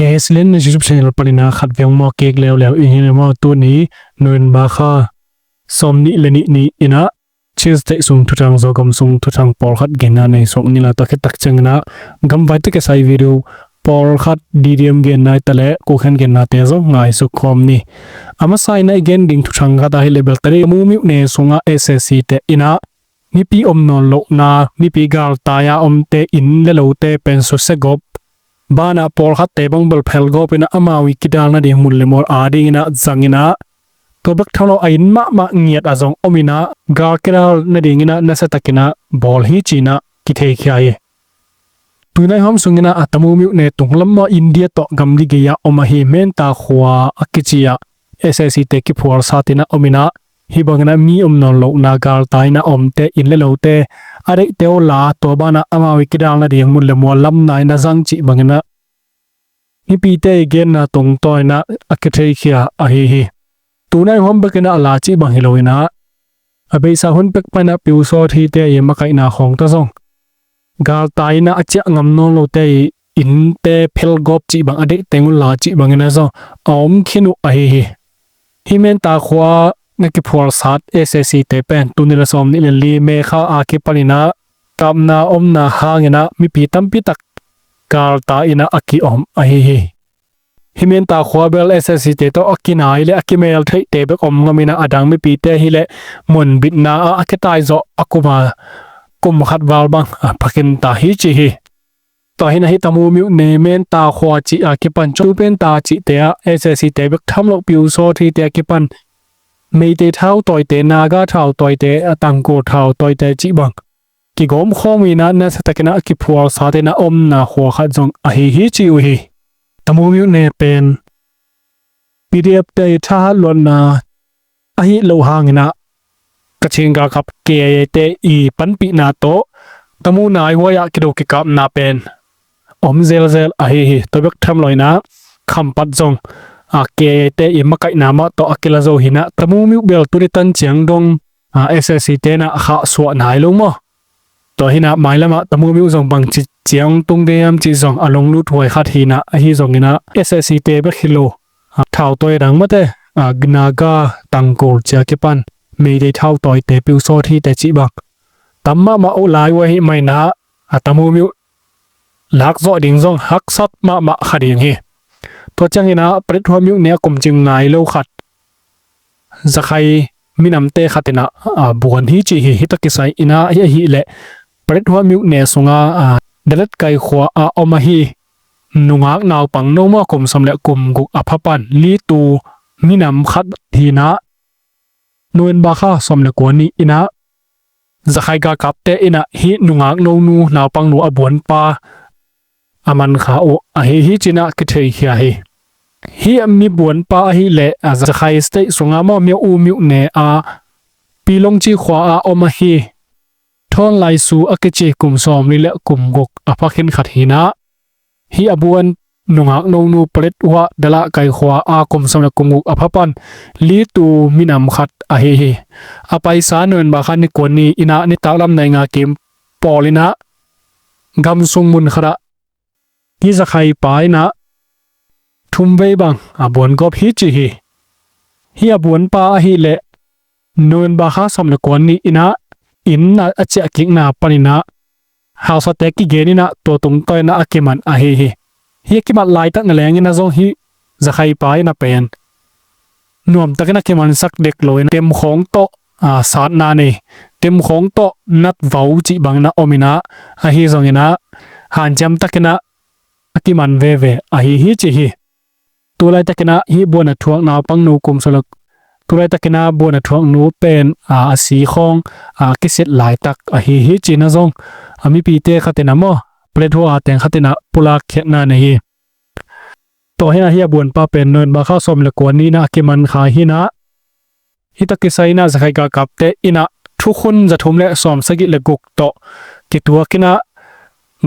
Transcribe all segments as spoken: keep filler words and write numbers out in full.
He silen na YouTube channel panina khat veng maw kek leuleu i hi maw tuni November kha sawm nih le nih ni inah Chin State sung thuthang Zogam sung thuthang pawlkhat genna nei sawk nila tua khitak cianginah gamvai tek kisai video pawlkhat D D M genna i taleh kukhen gennate zong ngai suk khawm ni. A masa inah i gen ding thuthang khat ahi le bel tadi Tamu myone sungah S A C te inah mipi om nawn lohna, mipi galtai-a omte inn le lote pen susia gawp banah pawlkhatte bang bel phel gawp inah amau i kidal nading mun le mual adinginah zanginah tua bek tham lo a inn mahmah ngiat a zong om inah gal kidal nadinginah nasiatakinah bawl hi cinah kitheikhia hi. Tuinai huam sunginah a Tamu myone tunglam maw India tawh gamli gei-ah om ahi Menta khua a kici-ah S A C te kiphual satinah om inah hih banginah mi om nawn lohna galtai inah omte inn le lote a deihte aw la tua banah amau i kidal nading mun le mual lamna inah zang cih banginah mipite i genna tungtawn inah a kitheikhia ahi hi. Tunai huam bekinah a la cih bang hi lo inah a beisa hun pek panah piusawt hite i makaihna khawngta zong galtai inah a ciah ngam nawn lote i innte phel gawp cih bang a deih teng uh la cih banginah zong a om khin uh ahi hi. Hih Menta khua na kiphual sat S A C te pen tuni le sawm nih le li May kha a kipaninah kapna omna hanginah mipi tampi tak galtai inah a kiom ahi hi. Hih Menta khua bel S A C te tawh a kinai le a kimel theihte bek om ngam inah a dang mipite hi le munbitna ah a kitaizawh a kuma kum khat val bang a phakin ta hi ci hi. Tua hinah hih Tamu myone Menta khua cih a kipan Cupenta cihte ah S A C te bek tham loh piusawt hite a kipan Meitei thautawite, Naga thautawite, a Tangkhul thautawite cih bang kigawm khawm inah nasiatakinah kiphual satinah omna khua khat zong ahi hi ci uh hi. Tamu myone pen P D F te i thahat luatna ahi loh hanginah Kachin galkap K I A te i panpihna tawh Tamu naihuai-ah kido kikapna pen om zelzel ahi hi. Tua bek tham lo inah Khampat zong a K I A te i makaihna mah tawh a kila zo hinah Tamu myo bel tuni tan ciang dong a S A C tenah khahsuah nai lo maw? Tua hinah mailamah Tamu myo zong bangci ciang tung ding hiam cih zong a lunglut huai khat hinah ahi zonginah S A C te bek hi lo a thautawi dang mate a Naga Tangkhul cia kipan Meitei thautawite piusawt hite cih bang tam mahmah uh lai uh ahi mainah a Tamu myo lakzawh ding zong haksat mahmah kha ding hi. Tua cianginah Paletwa myone a kumcing nai lo khat Zakhai minamte khatinah a buan hi ci hi. Hih tawh kisai inah hi ahih leh Paletwa myone sunga a Dalat Kai khua a om ahi nungak naupang no maw kum sawm le kum guk a phapan Litu minam khat hinah November kha sawm le kua ni inah Zakhai galkapte inah hih nungak nonu naupangnu a buanpa a mankha uh ahi hi cinah kitheikhia hi. Hih a mi buanpa ahih leh a Zakhai State sunga maw Myo U myone a Pilongci khua a om ahi Thawn Laisu a kici kum sawm li le kum guk a phakhin khat hinah hih a buan nungak nonu Paletwa Dalat Kai khua a kum sawm le kum guk a phapan Litu minam khat ahi hi. A paisa November kha ni kua ni inah nitaklam nai nga kim pawl inah gamsung mun khatah hih Zakhai pa inah thumvei bang a buan gawp hi ci hi. Hih a buanpa ahih leh November kha sawm le kua ni inah inn a ciah kikna paninah hausate kigen inah tua tungtawi inah a kiman ahi hi. Hih a kimat laitak na leng inah zong hih Zakhai pa inah pen nuamtakin a kimansak dek lo inah temkhawng tawh a satna nei, temkhawng tawh natvau cih bang inah om inah ahi zonginah hanciamtakinah a kiman veve ahi hi ci hi. Tulaitakinah hih buan a thuak naupangnu kum sawm le tulaitakinah buan a thuaknu pen a a si khawng a kisit laitak ahi hi cinah zong a mipite khatinah maw Paletwa a teng khatinah pulak khiatna nei hi. Tua hinah hih a buanpa pen November kha sawm le kua ni inah a kiman kha hinah hih tawh kisai inah Zakhai galkapte inah thukhun zathum le sawm sagih le guk tawh kituak inah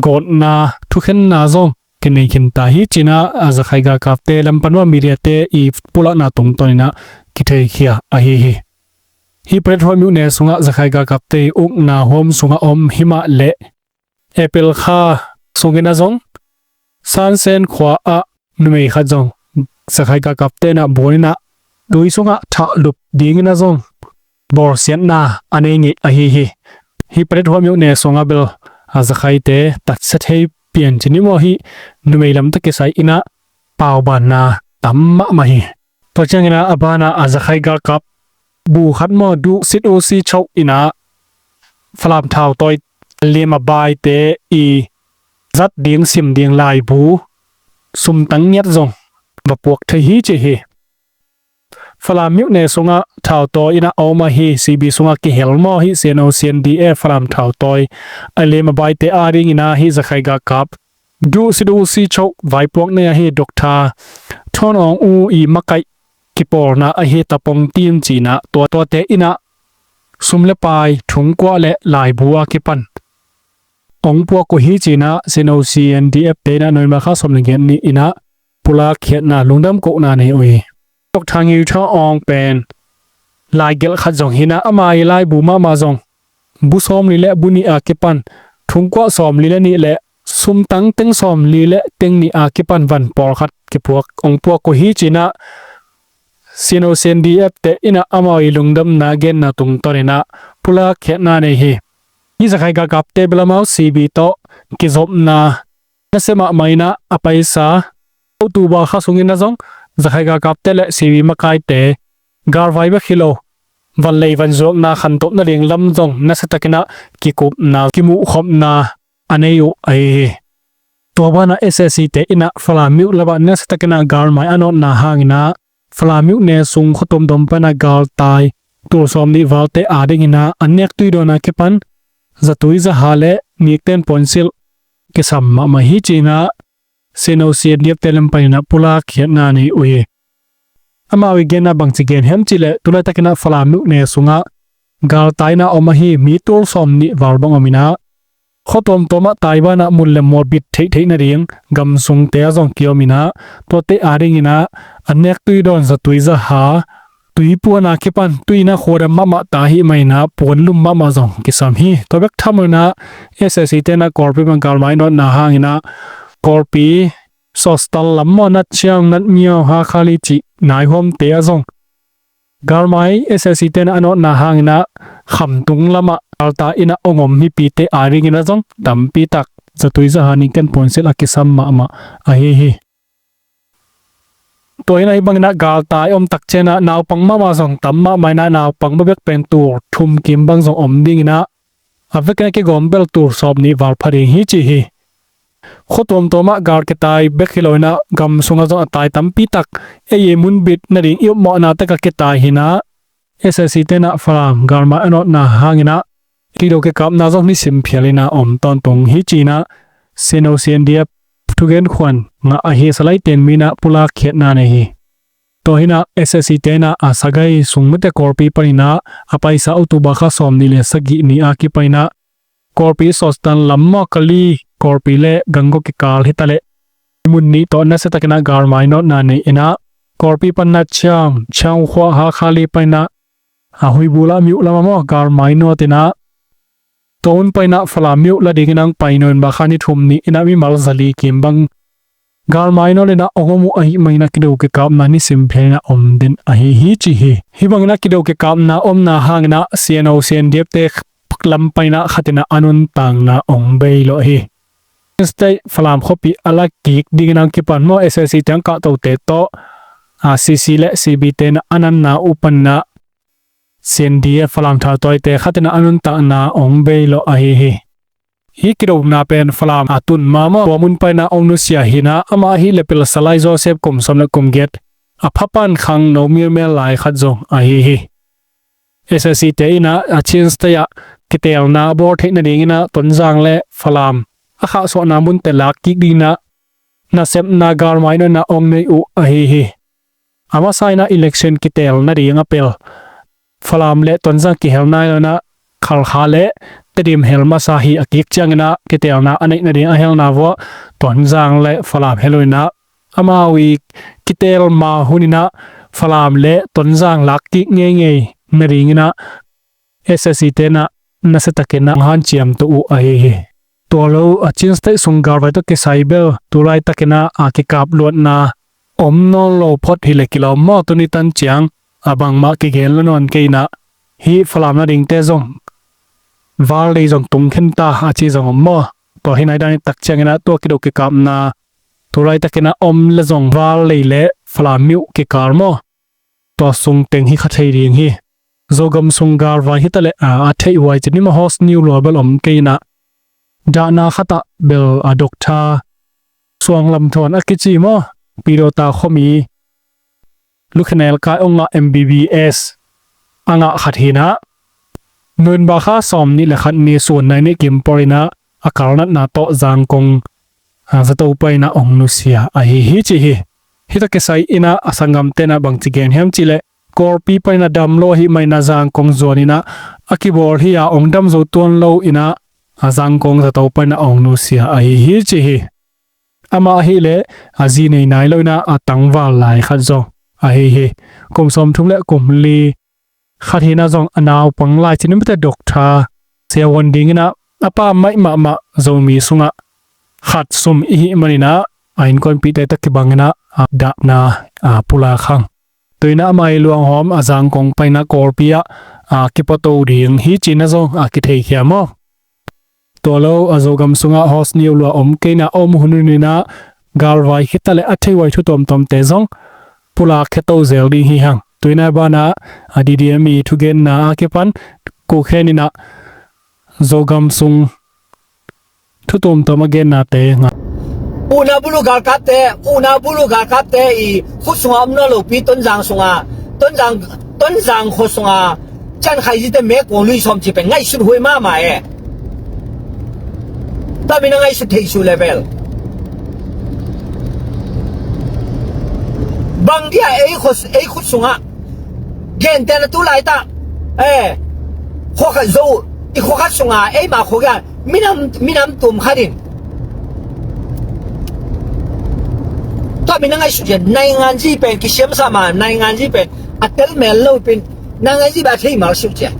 gawtna thukhenna zong kinei khin ta hi cinah a Zakhai galkapte lampan maw mediate i pulakna tungtawn inah kitheikhia ahi hi. Hih Paletwa myone sungah Zakhai galkapte i ukna huam sungah om himah leh April kha sungin a zong Sansen khua ah numei khat zong zakhai galkapte in ah buan in ah tui sungah thahlup dingin ah zong bawlsiatna a nei ngei ahi hi. Hih Paletwa myone sungah bel a zakhaite tatsia thei pian ci ni maw, hih numei lamte kisai in ah paubanna tam mahmah hi. Tua ciangin ah a banah a zakhai galkap bu khat maw, duh sit u si choh in ah Falam thautawi lem a baite i zat ding sim ding laibu sumtang ngiat zong va puak thei hi ci hi. Falam myone sungah thautawi in ah a om ahi C B sungah kihel maw, hih C N O C N D F Falam thautawi a lem a baite adingin ah hih zakhai galkap duh sit u si choh vaipuak nei ahi Doctor Thon Aung U i makaih kipawlna ahi tapong tin ci in ah tua tuate in ah sum le pai, thungkuah le laibu a kipan ong puak uh hi ci in ah C N O C N D F te in ah November kha sawm le giat ni in ah pulak khiatna lungdam kohna nei uh hi. Doctor Ngiu Thon Aung pen laigelh khat zong hi in ah ama i laibu mahmah zong bu sawmli le bu nih a kipan thungkuah sawmli le nih le sumtang teng sawmli le teng nih a kipan van pawlkhat kipuak ong puak uh hi ci in ah C N O C N D F te in ah amau i lungdamna genna tungtawn in ah pulak khiatna nei hi. Hih zakhai galkapte bel amau C B tawh kizopna nasia mahmah in ah a paisa October kha sungin ah zong zakhai galkapte le C B makaite galvai bek hi lo, van lei van zuakna khantohna ding lam zong nasiatakin ah kikupna kimuhkhopna a nei uh ahi hi. Tua banah S A C te in ah Falam myone lamah nasiatakin ah galmai a nawtna hangin ah Falam myone sung khua tuamtuam pan ah galtai tul sawmnih valte adingin ah an nek tui dawn a kipan zatui zaha le nikten puansilh kisam mahmah hi ci in ah C N O C N D F te lam panin ah pulak khiatna nei uh hi. Amau i genna bangci gen hiam cih leh tulaitakin ah Falam myone sungah galtai in ah om ahi mi tul sawmnih val bang om in ah khua tuamtuam ah tai banah mun le mual bit theihtheih nading gam sungte ah zong kiom in ah tuate adingin ah an nek tui dawn zatui zaha tui puan a kipan tui in ah khua dam mahmah ta ahih manin ah puan lum mahmah zong kisam hi. Tua bek tham loin ah S A C te in ah Kawlpi pan galmai nawtna hangin ah Kawlpi Sawstan lam maw, Natchiang, Natmiao, Hakhali cih naihuamte ah zong galmai S A C te in ah a nawtna hangin ah khamtung lamah galtai in ah ong om mipite adingin ah zong tampi tak zatui zaha nikten puansilh a kisam mahmah ahi hi. Tua in ah hih bangin ah galtai om tak ciangin ah naupang mahmah zong tam mahmah in ah naupang bek pen tul thum kim bang zong om dingin ah a vekin a kigawm bel tul sawmnih val pha ding hi ci hi. Khua tuamtuam ah gal kitai bek hi loin ah gam sungah zong a tai tampi tak ei i mun bit nading i upmawhna tek ah kitai hi in ah S A C te in ah Falam galmai a nawtna hangin ah kido kikapna zong nisim phial in ah om tawntung hi ci in ah C N O C N D F thugen khuan ngah ahi Salai Tengmi in ah pulak khiatna nei hi. Tua hi in ah S A C te in ah a sagai sung mite Kawlpi panin ah a paisa October kha sawmnih le sagih ni a kipan in ah Kawlpi Sawstan lam maw, Kali Kawlpi le Gangaw kikal hi ta leh mun nih tawh nasiatakin ah galmai nawtna nei in ah Kawlpi pan Natchiang, Chiang khua Hakhali panin ah a Huibula myo lamah maw galmai nawt in ah tua hun panin ah Falam myo la dingin ah pai November kha ni thum ni in ah mimal zali kim bang galmai nawt in ah ong om uh ahih manin ah kido kikapna nisim phial in ah om den ahi hi ci hi. Hih bangin ah kido kikapna omna hangin ah C N O C N D F te lam panin ah khat in ah a nuntakna ong bei lawh hi. State Falam khuapi a la kik dingin ah kipan maw S A C te in ah kahtote tawh a C C le C B te in ah a natna uh panin ah C N D F Falam thautawite khat in ah a nuntakna ong bei lawh ahi hi. Hih kidona pen Falam a tun ma maw tua mun panin ah ong nusia hi in ah amah ahih leh pen Salai Joseph kum sawm le kum giat a phapan khangno milmel lai khat zong ahi hi. S A C te in ah a Chin State ah kiteelna bawl theih nadingin ah Tonzang le Falam a khahsuahna munte lak kik dingin ah nasepna galmai nawtna ong nei uh ahi hi. A masa in ah election kiteel nading a pel Falam le Tonzang kihel nai lo in ah Khalkha le Tedim hel masa hi. A kik ciangin ah kiteelna a neih nading a helna vuah Tonzang le Falam hel uh in ah amau i kiteel ma hun in ah Falam le Tonzang lak kik ngeingei nadingin ah S A C te in ah nasiatakin ah hanciam to uh ahi hi. Tua lo a Chin State sung galvai tawh kisai bel tu laitakin ah a kikap luatna om nawn lo phot hi le kilawm maw, tuni tan ciang a bangmah kigen lo nawn kei in ah hih Falam nadingte zong Valley zong tung khin ta a ci zong om maw. Tua hi nai dan i tak ciangin ah tua kido kikapna tu laitakin ah om le zong Valley le Falam miuh kikal maw, tua sung teng hi kha thei ding hi. Zogam sung galvai hi ta leh a, a theih huai ci ni maw, Host New Global om kei in ah dahna khat ah bel a Doctor Suang Lam Thawn a kici maw, Pilota khuami lukhinel kai ong ah M B B S a ngah khat hi in ah, November kha sawm nih le khat ni sun nai nih kim por in ah a kalnatna tawh Zangkong a, zato pai in ah ong nusia ahi hi ci hi. Hih tawh kisai in ah a sanggamte in ah bangci gen hiam cih leh Kawlpi pai in ah dam lo ahih manin ah Zangkong zuan in ah a kibawl hi a, ong dam zo tuan lo in ah a Zangkong zato pai in ah ong nusia ahi hi ci hi. Amah ahih leh a zi nei nai lo in ah a tangval lai khat zong ahi hi. Kum sawmthum le kum li khat hi in ah zong a naupang lai ci ni maw, Doctor Sia Won ding in ah a pammaih mahmah Zomi sungah khat sum i hih manin ah a innkuanpihte tawh kibang in ah a dahna a pulak hang. Tua in ah amah i luanghawm a Zangkong pai in ah Kawlpi ah a kipuato ding hi cihna zong a kitheikhia maw. Tua lo a Zogam sungah Host New Global om kei in ah a om hun hun in ah galvai hi ta leh a theih huai thu tuamtuamte zong pulak khia to zel ding hi hang. Tua in ah banah a D D M i thugenna a kipan kukhen in ah Zogam sung thu tuamtuam a gennate ngah. Una bulu galkapte, una bulu galkapte i khut sunga om nawn lopi Tonzang sunga, Tonzang, Tonzang khua sunga cian khaizite mekong lui sawm ci pen ngaihsut huai mahmah e. Tua min a ngaihsut theih su level. Bang dia ei khut, ei khut sunga gentehna tu laitah, eh, khua khat zo, i khua khat sunga eima khua kia minam, minam tum khat in. Tua min a ngaihsut cian nainganzi pen kisiamsa ma, nainganzi pen a tel mel lo pen nainganzi ba thei mal suk cian.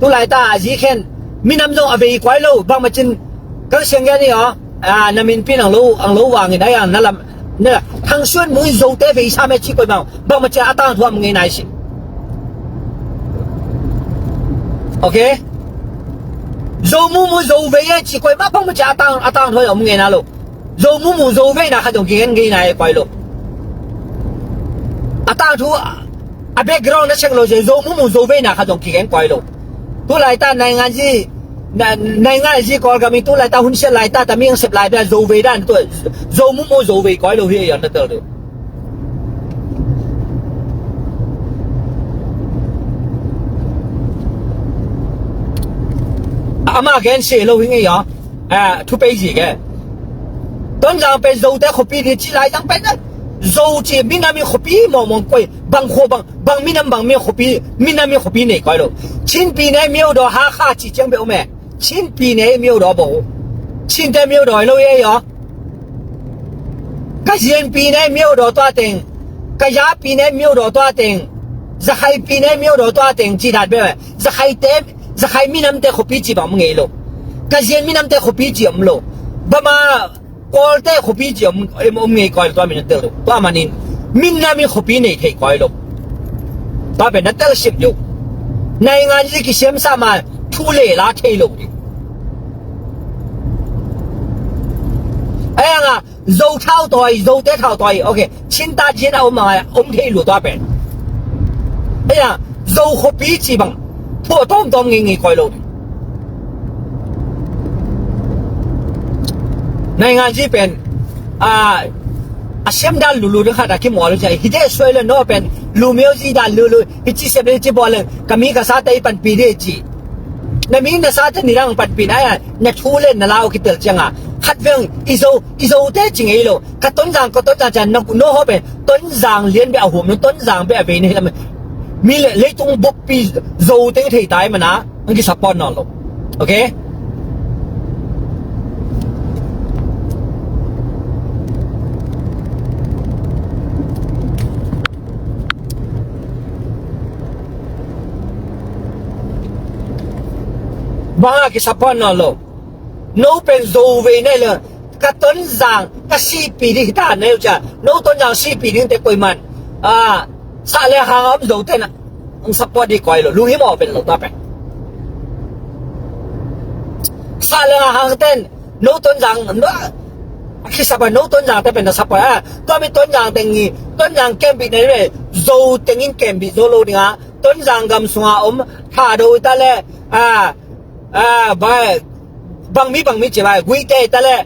Tu laitah a zi khen minam zong a vei kuai lo, bangmacin kang siang gen ni aw, a, na min pin ang lo, ang lo wangin ai ang na lam, na thang suan mui zote vei sa me ci koi bang, bangmacin a tangthu a mui ngei nai si. Okay? Zo mumu zo vei e ci koi ma bangmacin a tang, a tangthu a mui ngei na lo. Zo mumu zo vei na kha zong kigen ngei na e koi lo. A tangthu a background na sek lo se zo mumu zo vei na kha zong kigen koi lo. Tu laitah nainganzi, na, nainganzi Kawlgam i tu laitah hun siat laitah tami ang sep lai bia zo vei dan tu zo mumu zo vei koi lo hi a ian na tel tu. Ama gen se lo hi ngei a. A, thu pei zik e. Tonzang pen zote khuapi ni ci lai zang pen zo ci minam i khuapi mawngmawng koi bang khua bang, bang minam bang mi khuapi, minam i khuapi nei koi lo. Chinpi nei miau daw ha kha ci ciang be um e. Chinpi nei miau daw bo. Chinte miau daw lo e yo. Kazianpi nei miau daw tua teng. Kayapi nei miau daw tua teng. Zakhaipi nei miau daw tua teng ci dat be. Zakhaite, Zakhai minamte khuapi ci bang om ngei lo. Kazian minamte khuapi ci om lo. Bama Kawlte khuapi ci om, om, om ngei koi lo tua min a tel lo. Tua manin minam i khuapi nei thei koi lo. Tua pen na tel sim lo. Nainganzi kisiamsa ma thu le la thei lo ding. Ai ang a Zo thau tawi, Zote thau tawi. Okay. Chintat zin a om a ngai, om thei lu tua pen. Ei a, Zo khuapi ci bang. Phuah tawmtawm ngei ngei koi lo. Naingan zi pen. A, a siam dan lulu ding khat a kimual lu ci. Hite suai le no pen. Lu miau zi dan lulu. Hici siam le hici bual le. Ka mi ka sa te i panpi ding ci. Na mi na sa te nidang panpi na ya. Na thu le na lau kitel ciang a. Khat veng i Zo, i Zote ci ngei lo. Ka Tonzang, ka Tonzang cian na no ho pen Tonzang lian bia a hum no, Tonzang bia a vei na hi lam. Mi le leitung buppi Zo teng thei tai mana, ang ki support nawn lo. Okay? Bang a ki support nawn lo. No pen Zo vei na hi lo, ka Tonzang ka sihpih ding hi ta na hi lo cia, no Tonzang sihpih ding te koiman, ah, sah le hang a om Zo ten ah hong support ding koi lo, lunghimawh pen lo ta pen. Sah le hang ten no Tonzang, no, a khisap a no Tonzang te pen na support a, tua mi Tonzang teng hi, Tonzang kempih na hi ve, Zo teng in kempih zo lo ding a, Tonzang gam sunga om Thado hi ta le, ah, ah, ba, bangmi bangmi ci bai, Guite hi ta le,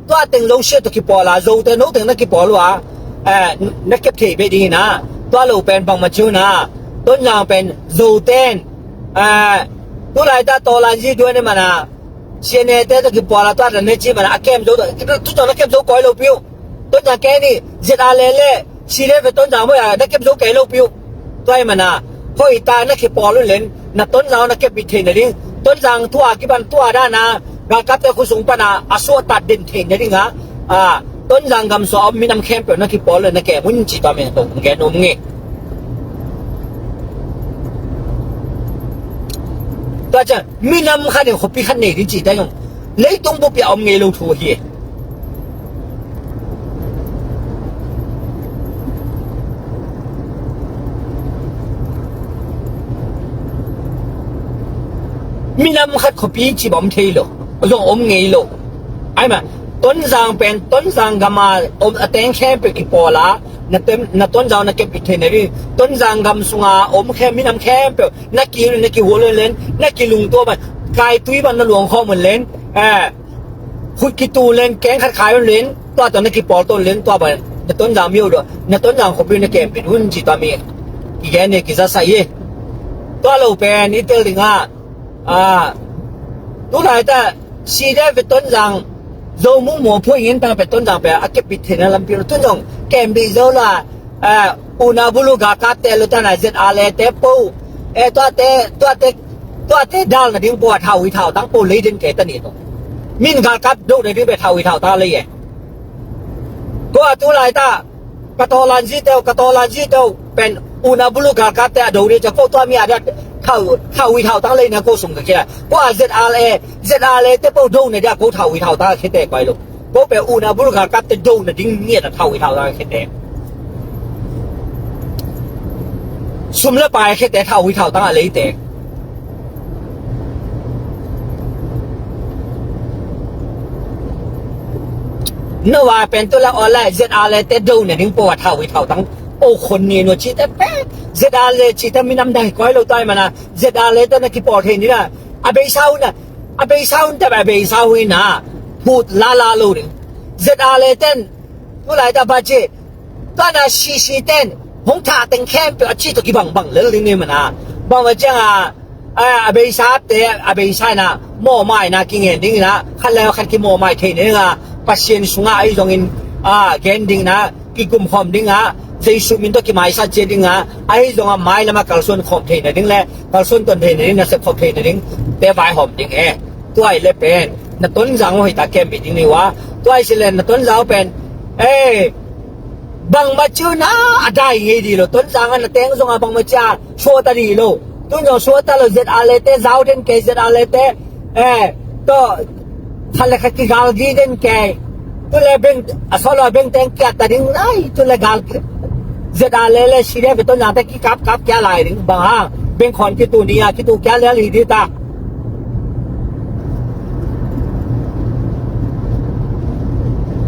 tua teng Zo sia tawh kipawl a, Zo te no teng na kipawl uh a, eh, na kep thei beh ding hi na, tua lo pen bangmah ci uh na, Tonzang pen Zo ten, eh, tu lai ta Tawlanzi duan hi man a, C N A te tawh kipawl a tua dan ne ci man a, a kem zo, tu tawh na kem zo koi lo piu. Tonzang ken hi, Z R A le, C D F Tonzang mawh a, na kem zo kei lo piu. Tua hi man a, hoih ta na kipawl uh len, na Tonzang na kep bit thei na ding. Tonzang tua kipan tua dan a, galkapte khut sung pan a, a suahtak den thei na ding a, a, Tonzang gam sung a om minam khempeuh na kipawl uh len na kem un ci tua mi tawh kong gen uh nge. Tua ciang, minam khat in khuapi khat nei ding ci ta zong, leitung bup ah om ngei lo thu hi. Minam khat khuapi ci bawm thei lo, zong om ngei lo. Ai ma, Tonzang pen, Tonzang gam a om a teng khempeuh kipawl a, na tem, na Tonzang na kep bit thei na ding, Tonzang gam sunga om khem, minam khempeuh, na ki, na kihual un len, na kilungtup un, kaitui bang na luang khawm un len, eh, khut kitu len, keng khat khai un len, tua tawh na kipawl tawn len, tua bang, na Tonzang mi uh dawh, na Tonzang khuapi na kem bit un ci tua mi, kigen ne, kizasa hi. Tua lo pen, i tel ding a, ah, tu lai ta, C D F Tonzang, Zo mu mo phu ing in tang pe Tonzang pe, a kep bit thei na lampi lo, Tonzang, kem bit zo la, eh, una bulu galkapte lo ta na Z R A te po. Eh, tuate, tuate, tuate dal na ding po a thau hi thau tang po lei den ke ta ni to. Min galkap do na ding pe thau hi thau ta lei e. Ko a tu lai ta, ka Tawlanzi teu, ka Tawlanzi teu pen una bulu galkapte a do ni cia ko tua mi a dia thau, thau hi thau tang lei na ko sung ka kia. Ko a Z R A, Z R A te po do na dia ko thau hi thau ta khete koi lo. Ko pe una bulu galkapte do na ding ngiat a thau hi thau ta khete. Sum le pai khete thau hi thau ta a leite. No a pen tu la online Z R A te do na ding po a thau hi thau tang. O khon ni no ci te pe. Z R A ci te minam dai koi lo tai man a. Z R A te na kipawl thei ni la. A beisa hun a. A beisa hun te a beisa hun a. Phut la la lo ding. Z R A ten. Tu lai ta ba ci. Tua na C C ten hong thah teng khempeuh a ci tawh kibangbang lel ding ni man a. Bang mah ciang a, a, a beisate, a beisa in a mawhmaina kingen ding in a, khat le khat kimawhmai thei ding a, Pasian sungah ahi zongin, a, gen ding in a, kikum khawm ding a, Jesu min tawh kimaisat cia ding a, ahi zongah mailam a kalsuan khawm thei na ding le, kalsuan ton thei na ding, nasep khawm thei na ding, te vaihawm ding e. Tua hi le pen na Tonzang hoih ta kem bit ding ni uh a. Tua hi si le na Tonzang pen, eh, bangmah ci uh na a dai ngei di lo. Tonzang a na teng zong a bangmah ci a suah ta di lo. Tun zong suah ta lo, Z R A te zau den kei, Z R A te, eh, tawh khat le khat kigal gi den kei. Tu le beng a sawh lo a beng teng kiat ta ding lai, tu le gal Z R A le C D F Tonzang te kikap kap kia lai ding bang hang. Beng khawn kitu ni a kitu kia le li di ta.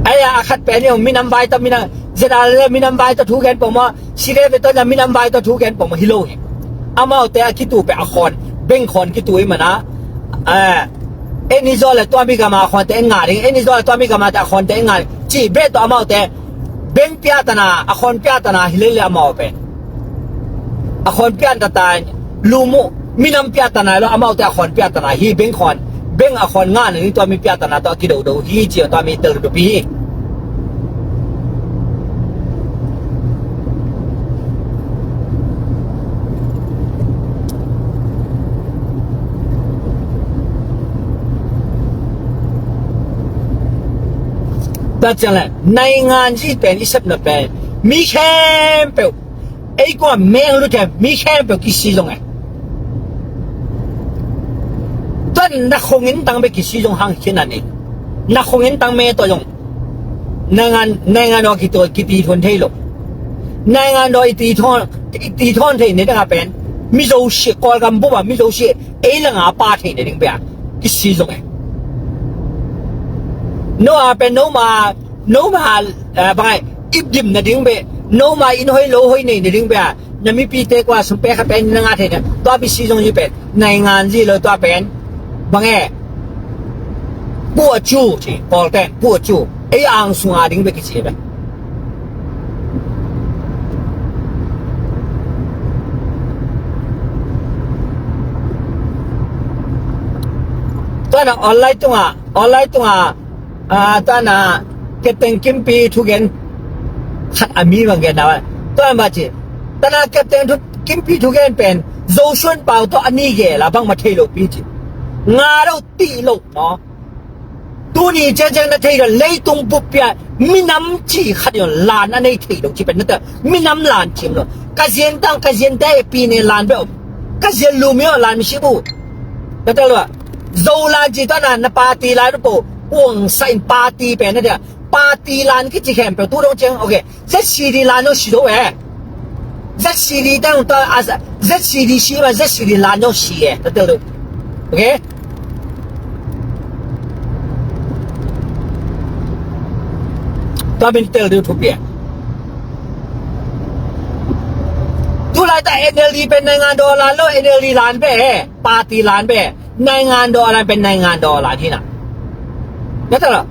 Ai a khat pen ni minam vai ta minam Z R A le minam vai ta thu gen pong maw. C D F Tonzang minam vai ta thu gen pong maw hi lo hi. Amaute a kitu pe a khawn, beng khawn kitu i man a. Eh, en i zaw le tua mi gam a khawnte en ngah ding, en i zaw le tua mi gam a te a khawnte en ngah ding. Ci beh tawh amaute beng piahtana, a khawn piahtana hi lel le amau pen. A khawn piahtana, lu mu, minam piahtana lo, amaute a khawn piahtana hi beng khawn, beng a khawn ngah na ding tua mi piahtana tawh a kidodo hi ci a tua mi tel dupi hi. Tua ciang le, naingan zi pen i sepna pen mi khempeuh, ei kua meng lu te mi khempeuh kisi zong e. Tua Na khong in tang bek kisi zong hang khin a ni. Na khong in tang me tawh zong naingan, naingan aw kitual kiti thon thei lo. Naingan aw i ti thon, i ti thon thei ni dang a pen Mizo si, Kawlgam bup a Mizo si ei langa pa thei ni ding bek a kisi zong e. No a pen no ma, no ma, eh, bangai ip dim na ding bek, no ma in hoi lo hoi nei na ding bek a na mipite kua sum pe kha pen na nga thei na. Tua bisi zong yi pen naingan zi lo tua pen bang e. Pu a cu ci Paul ten pu a cu ei ang sunga ding bek kici bek. Tua na online tunga, online tunga, ah, tua na Captain Kimpi thugen khat a mi bang gen na tua ma ci. Tua na Captain thu Kimpi thugen pen Zosuan Pau tawh a ni gel a bangmah thei lo pi ci. Nga lo ti lo maw? Tuni ciangciang na thei lo leitung buppi a minam ci khat in lan a nei thei lo ci pen na ta minam lan ci lo. Ka zian tang ka zian te pi ne lan be om. Ka zian lu mi lan mi si bu. Na ta lo a. Zo lan ci ta na na party lan po. Uang sa in party pen na ta. Party lan kici khempeuh tu dong ciang, okay. Z C D lan no si do e. Z C D tang ta a Z C D si ma Z C D lan no si e. Ta tel do. Okay. Tua min tel do thupi e. Tu lai ta N L D pen naingan do lan lo, N L D lan be e. Party lan be. Naingan do lan pen naingan do lan hi na. Na ta lo.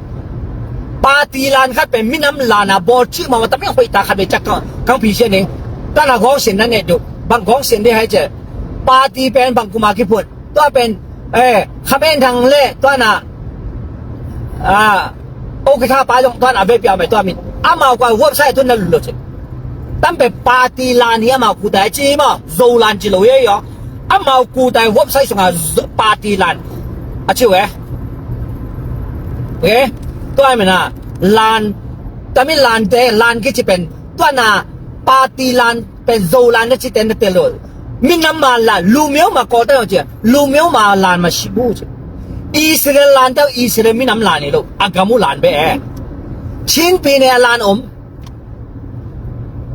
Party lan khat pen minam lan a bawl ci ma ma ta mi hoi ta khat be cak kang kang pi sia ni. Ta na gong sin na ne du. Bang gong sin de hai ce. Party pen bang kuma ki phun. Tua pen eh khamen thang le tua na. Ah. O ke kha pa jong tua na be pia mai tua min. Amau kwa website tu na lu lo ce. Tam pe party lan hi amau ku ta ci ma. Zo lan ci lo ye yo. Amau ku tai website sunga party lan a ci we. Okay. Tua mi na lan tami lan te lan kici pen tua na party lan pen Zo lan na ci ten na te lo. Minam ma lan lu miau ma ko te ci lu miau ma lan ma si bu ci. Israel lan te Israel minam lan ni lo a gamu lan be. Chin pi ne lan om.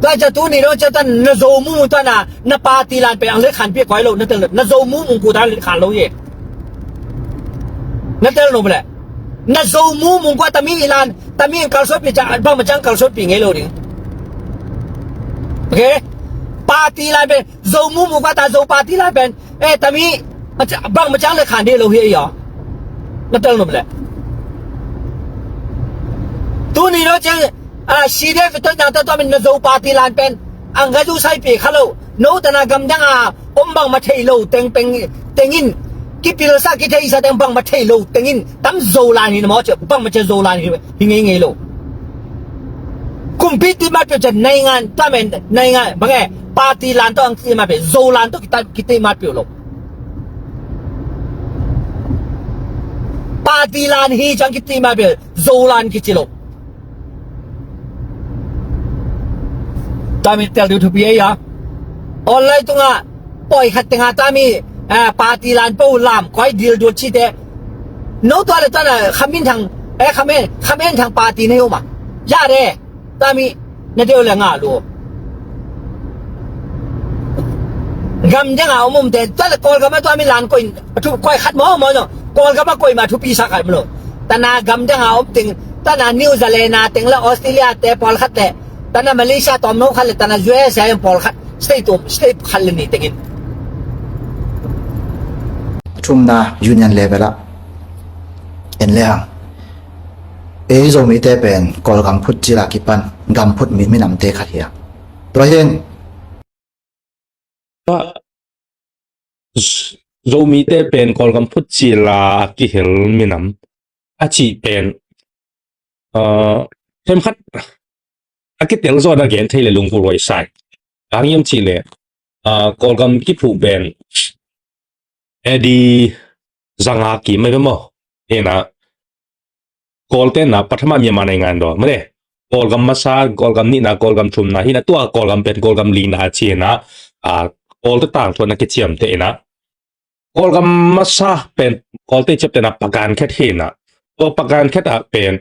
Tua ca tuni dong ca ta na Zo mu mu tua na na party lan pe ang le khan pi koi lo na tel na Zo mu mu ku ta le khan lo ye. Na tel no ble. Na Zo mu mu ku ta mi i lan ta mi kal so pi ca bang ma chang kal so pi nge lo ding. Okay. Party lan pe Zo mu mu ku ta Zo party lan pen eh ta mi bang ma chang le khan de lo ye yo. Na tel no ble. Tuni dong ca a, C D F to nang ta tua min na Zo party lan pen ang ka zu sai pi kha lo. No ta na gam dang a om bang ma thei lo teng peng teng in kipil sa ki thei sa teng bang ma thei lo teng in tam Zo lan hi na mo ce bang ma ce Zo lan hi hi ngei ngei lo. Kumpi ti mat pe ce naingan ta men naingan bang e party lan to ang ti mat pe Zo lan to kita kita mat pe lo. Party lan hi cang kita mat pe Zo lan kici lo. Tami tel du thupi ya. Online tunga poi khat tenga tami eh, party lan po lam koi dil dul ci te. No tua le tua na khamin thang eh khamen khamen thang party ne uma. Ya de. Tami na deu le nga lu. Gam deng a um um te tua le Kawlgam a tua mi lan koi a thu koi khat mo mo no. Kawlgam a koi ma thupi sa khat mo lo. Tana gam deng a um teng tana New Zealand a teng le Australia te pawl khat le tana Malaysia tom no khat le tana U S A em pawl khat state um state khat le ni tengin. Thumna union level a en le hang ei Zomite pen Kawlgam phut cila kipan gam phut mi minamte khat hi a. Tua hin Zomite pen Kawlgam phut cila a kihel minam a cih pen ah, themkhat a kitel zawn a gen thei le lungkul huai sai. Ang hiam cih le ah, Kawlgam kiphuh pen A D zanga kim mai maw? Hena Kawlte na pathama Myanmar naingan daw mane Kawlgam masa, Kawlgam nihna, Kawlgam thumna hina tua Kawlgam pen Kawlgam lina a cihna a Kawlte tangthuanna kiciamtehna Kawlgam masa pen Kawlte ciaptehna Pagan khet hi inah, tua Pagan khet ah pen,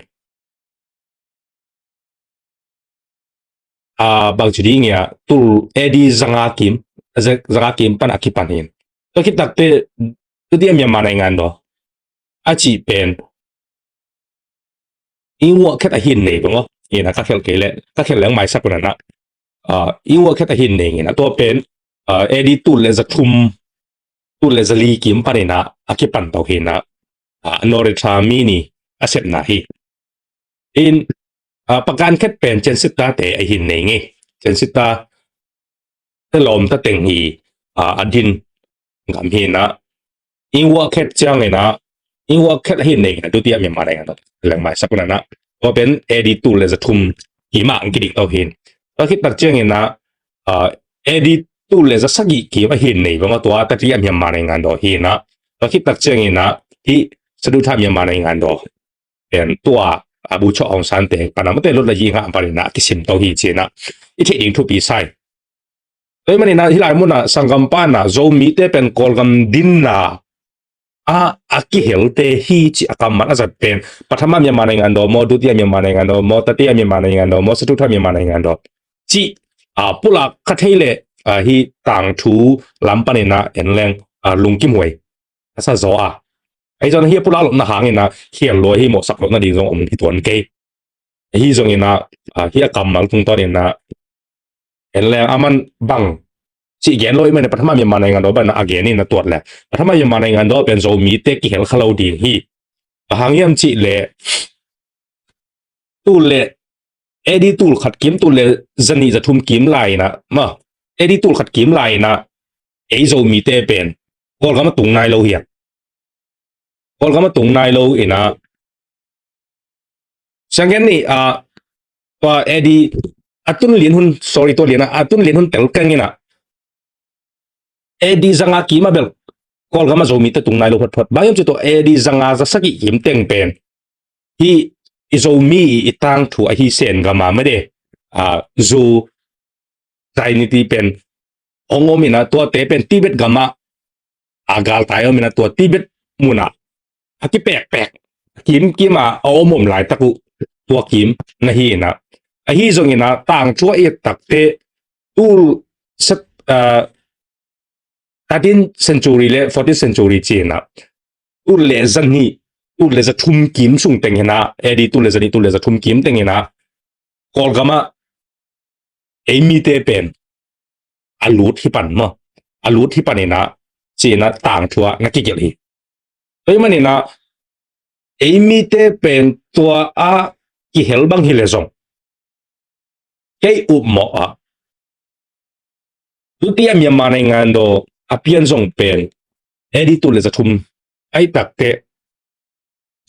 a, bangci ding ia, tul A D zanga kim, za-, zanga kim pan a kipan hi in. Tua khit takteh tuti a Myanmar naingan daw a cih pen Ingwah khet a hin nei bang aw. Ina ka khelh kei leh, ka khelh leng maisak un a na. A, Ingwah khet a hin nei ngin a tua pen, a, A D tul le za thum, tul le za li kim pan ina a kipan to hi ina, a, Norita mi ni a sepna hi. In, a, Pagan khet pen Chensitta te a hin nei ngei. Chensitta te lawmta teng hi, a, a din gam hi ina, Ingwah khet ciang ina, Ingwah khet a hin nei ina, tuti a Myanmar naingan daw leng maisak un a na. Tua pen A D tul le za thum kim a ang kidik to hi in. Tua khit tak ciang ina, a, A D tul le za sagih kim a hin nei bang aw, tua tati a Myanmar naingan daw hi ina. Tua khit tak ciang ina, hi Sadutha Myanmar naingan daw pen tua, a, Bogyoke Aung San te pan a mate lut la yi nga pan ina kisim to hi ci ina i theih ding thupi sa hi. Tua hi man ina hih lai mun ah sanggam pan a Zomite pen Kawlgam dinna a, a kihelte hi ci a kammal a zat pen Pathama Myanmar naingan daw maw, Dutiya Myanmar naingan daw maw, Tatiya Myanmar naingan daw maw, Satutha Myanmar naingan daw ci, a, pulak kha thei leh, a, hi tangthu lam pan ina en leng, a, lungkim huai a sa zaw a. Ahi zong hi a pulak lopna hang ina khial lua hi, mawhsak lopna ding zong om hi tuan kei. Ahi zong ina, a, hi a kammal tungtawn ina en leng a man bang cih gen lo i man, Pathama Myanmar naingan daw bang a gen ina tuat leh Pathama Myanmar naingan daw pen Zomite kihel kha lo ding hi. A hang hiam cih leh tul le A D tul khat kim, tul le za nih za thum kim lai ina, ma, A D tul khat kim lai ina ei Zomite pen Kawlgam a tung nai lo hiam? Kawlgam a tung nai lo ina, sianggen ni, a, tua A D a tun lian hun, sorry, tua lian a, a tun lian hun tel keng ina A D zanga kim a bel Kawlgam a Zomite tung nai lo photphot. Bang hiam cih tua A D zanga za sagih kim teng pen hi i Zomi i tangthu ahi Sen gam a made, a, Zu Zainiti pen hong om ina, tuate pen Tibet gam ah a galtai om ina, tua Tibet mun ah a kipekpek, kimkim a a om om laitak uh tua kim na hi ina. Ahi zong ina tangthu a i et takteh tul set, a, thirteenth century le fourteenth century ci ina, tul le za nih, tul le za thum kim sung teng hi ina, A D tul le za nih, tul le za thum kim teng hi ina Kawlgam ah ei mite pen a lut hi pan maw, a lut hi pan ina ci ina tangthu ah na kigelh hi. Tua hi man ina ei mite pen tua a kihel bang hi leh zong kei upmawh ah tuti a Myanmar naingan daw a pian zong pen A D tul le za thum ahi takteh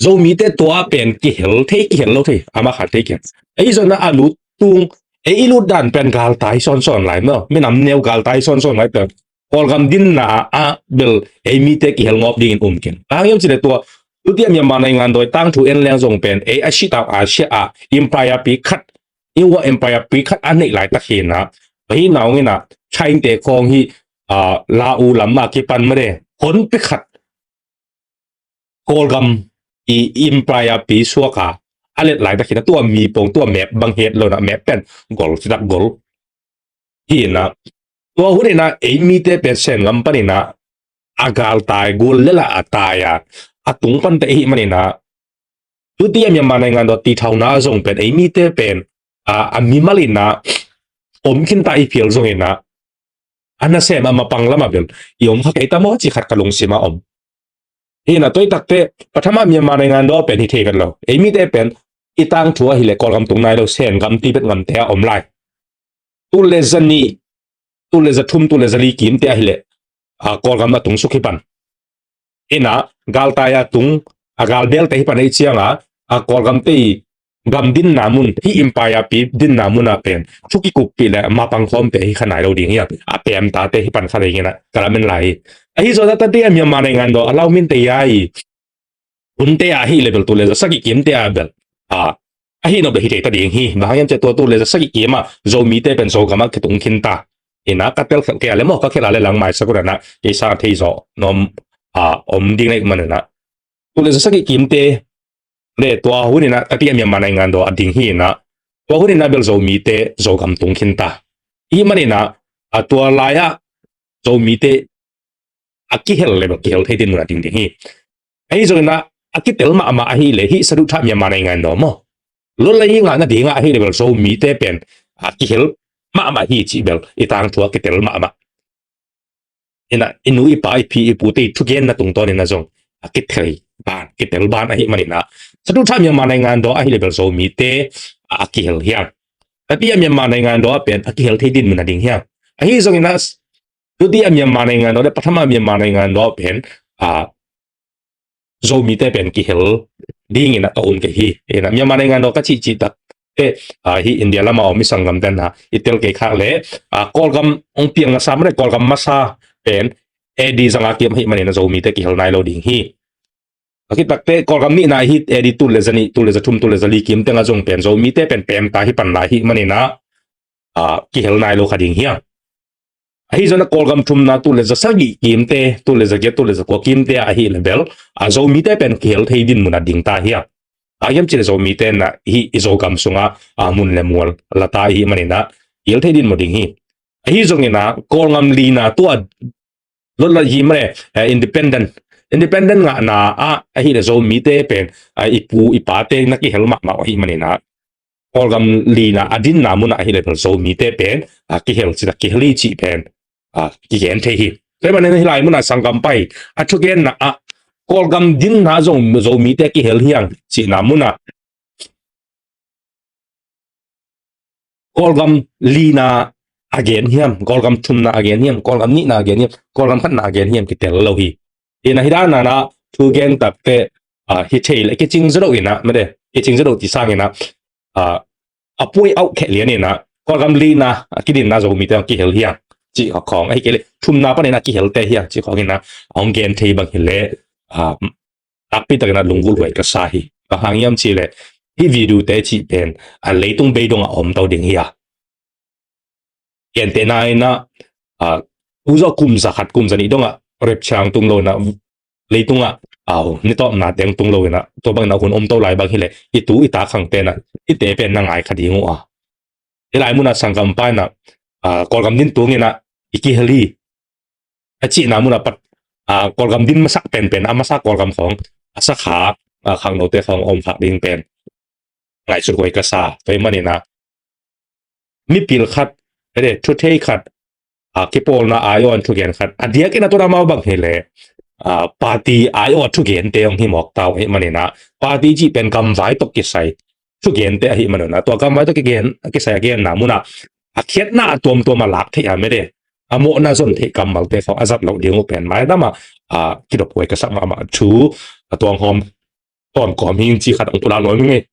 Zomite tua pen kihel thei, kihel lo thei, a ma khat thei kihel. Ahi zong ina a lut tung, ei i lut dan pen galtai sawnsawn lai maw, minam neu galtai sawnsawn lai pen Kawlgam dinna a bel ei mite kihel ngawp dingin um keng. A hang hiam cih leh tua tuti a Myanmar naingan daw i tangthu en leng zong pen ei a sitau a sia a empire pi khat, Ingwah empire pi khat a neih laitak hi ina, ahi nau ina Chinate khawng hi, a, Lau lam a kipan made hon pi khat Kawlgam i empire pi suak a a let laitak hi ina, tua mi pong tua map bang het lo ina, map pen gol citak gol hi ina, tua hun ina ei mite pen Sen gam pan ina a galtai, gul lela a tai a, a tung pan te hi man ina tuti a Myanmar naingan daw ti thauna zong pen ei mite pen, a, a mimal ina om khin ta i phial zong ina a nasem a mapang lam a bel i om kha kei ta maw ci khat ka lungsim a om. Hi ina tua hi takteh Pathama Myanmar naingan daw pen hi thei vet lo. Ei mite pen i tangthu ahi leh Kawlgam tung nai lo, Sen gam, Tibet gam te a om lai. Tul le za nih, tul le za thum, tul le za li kim te ahi leh, a, Kawlgam a tung suk hi pan. Ina galtai a tung, a galbel te hi pan ei ciang a, a, Kawlgam te i gam dinna mun, hi empire pi dinna mun ah pen thu kikuppih le mapang khawm te hi kha nai lo ding hi a, a pem ta te hi pan kha ding ina ka lamen lai hi. Ahi zong ina tuti a Myanmar naingan daw a lau min te ia i hun te ah hi leh bel tul le za sagih kim te ah bel, a, ahi nop le hi thei ta ding hi. Bang hang hiam cih leh tua tul le za sagih kim ah Zomite pen Zogam ah kitung khin ta. Ina ka tel khelh kei a leh maw, ka khelh a leh lang maisak un a na, kei sang a thei zawh nuam a om ding na ih maninah, tul le za sagih kimte le tua huninah tapi a Myanmar naingan daw a ding hinah, tua huninah bel Zomite Zogam tung khinta ih maninah, a tua lai-ah Zomite a kihel le bel kihel thei din mun a ding ding hi. Ahi zonginah a kitel mahmah ahi le hih saduhthah Myanmar naingan daw maw, lotla i ngahna dingah ahi le bel Zomite pen a kihel mahmah hi cih bel i tangthu a kitel mahmah. Inah i nu i pa i pi i pute i thugenna tungtawninah zong a kithei ban kitel ban ahi maninah, saduhthah Myanmar naingan daw ahi le bel Zomite a kihel hiam? Tapi a Myanmar naingan daw a pen a kihel thei din mun a ding hiam? Ahi zonginah tuti a Myanmar naingan daw le pathama a Myanmar naingan daw a pen a Zomite pen kihel dinginah ka um kei hi. Inah Myanmar naingan daw ka cihcih tak te, a, hi India lama om i sanggamten a i tel kei khak le, a, Kawlgam ong piang masa mane, Kawlgam masa pen A D zanga kiam ahi maninah Zomite kihel nai lo ding hi. A kitakte Kawlgam nihna hi A D tul le za nih, tul le za thum, tul le za li kimteng a zong pen Zomite pen pemta hi pan lai hi maninah, a, kihel nai lo kha ding hiam? Ahi zonginah Kawlgam thumna tul le za sagih kimte, tul le za giat, tul le za kua kimte ahi le bel a Zomite pen kihel thei din mun a ding ta hiam? A hiam cih le Zomite na hi i Zogam sungah a mun le mual lata ihi maninah kihel thei din mun ding hi. Ahi zonginah Kawlgam lina tua lotla hi mane, eh, independent, independent ngahna ah ahi le Zomite pen a i pu i pate na kihel mahmah ahi maninah Kawlgam lina a dinna munah ahi le bel Zomite pen a kihel cih a kihel hi cih pen a kigen thei hi. Tua hi maninah hih lai munah sanggam pai a thugenna ah Kawlgam dinna zong Zomite kihel hiang cihna munah Kawlgam lina a gen hiam, Kawlgam thumna a gen hiam, Kawlgam nihna a gen hiam, Kawlgam khatna a gen hiam kitel lo hi. Inah hi dananah thugen takte, a, hi thei le kicing zadoh inah made, kicing zadoh ti sanginah, a, a puai auh kheh lianinah Kawlgam lina a kidinna Zomite a kihel hiang cih khawng ahi kei le thumna paninah kihelte hiang cih khawnginah a hong gen thei bang hi le, a, takpi takinah lunggulh huai ka sa hi. Bang hang hiam cih le hih video te cih pen a leitung bei dongah a om to ding hi a, gentehna inah, a, tu zawh kum za khat kum za nih dongah rapture tung lo inah leitungah, au, nitawpna teng tung lo inah tua banginah hun om to lai bang hi le i tu i ta khangte inah i te pen na ngai kha ding uh a. Hih lai munah sanggam pa inah, a, Kawlgam din tunginah i kihel hi a cihna munah pat, a, Kawlgam din masak penpen a masa Kawlgam khawng a sakha, a, khangnote khawng a om khak ding pen ngaihsut huai ka sa. Tua hi maninah mipil khat, ede, thuthei khat, a, kipawlna ai-awn thugen khat a diakin a tun amau bang hi le, a, party ai-aw thugente hong hi mawk tau ahi maninah party cih pen gamvai tawh kisai thugente ahi maninah tua gamvai tawh kigen, kisai a genna munah a khiatna a tuamtuam a lak theih a mede a mawhna zon theih kammalte khawng a zat loh ding uh pen maidamah, a, kidop huai ka sak mahmah thu a tuanghawm tawnkawm hing ci khat ang pulak nuam hing ei.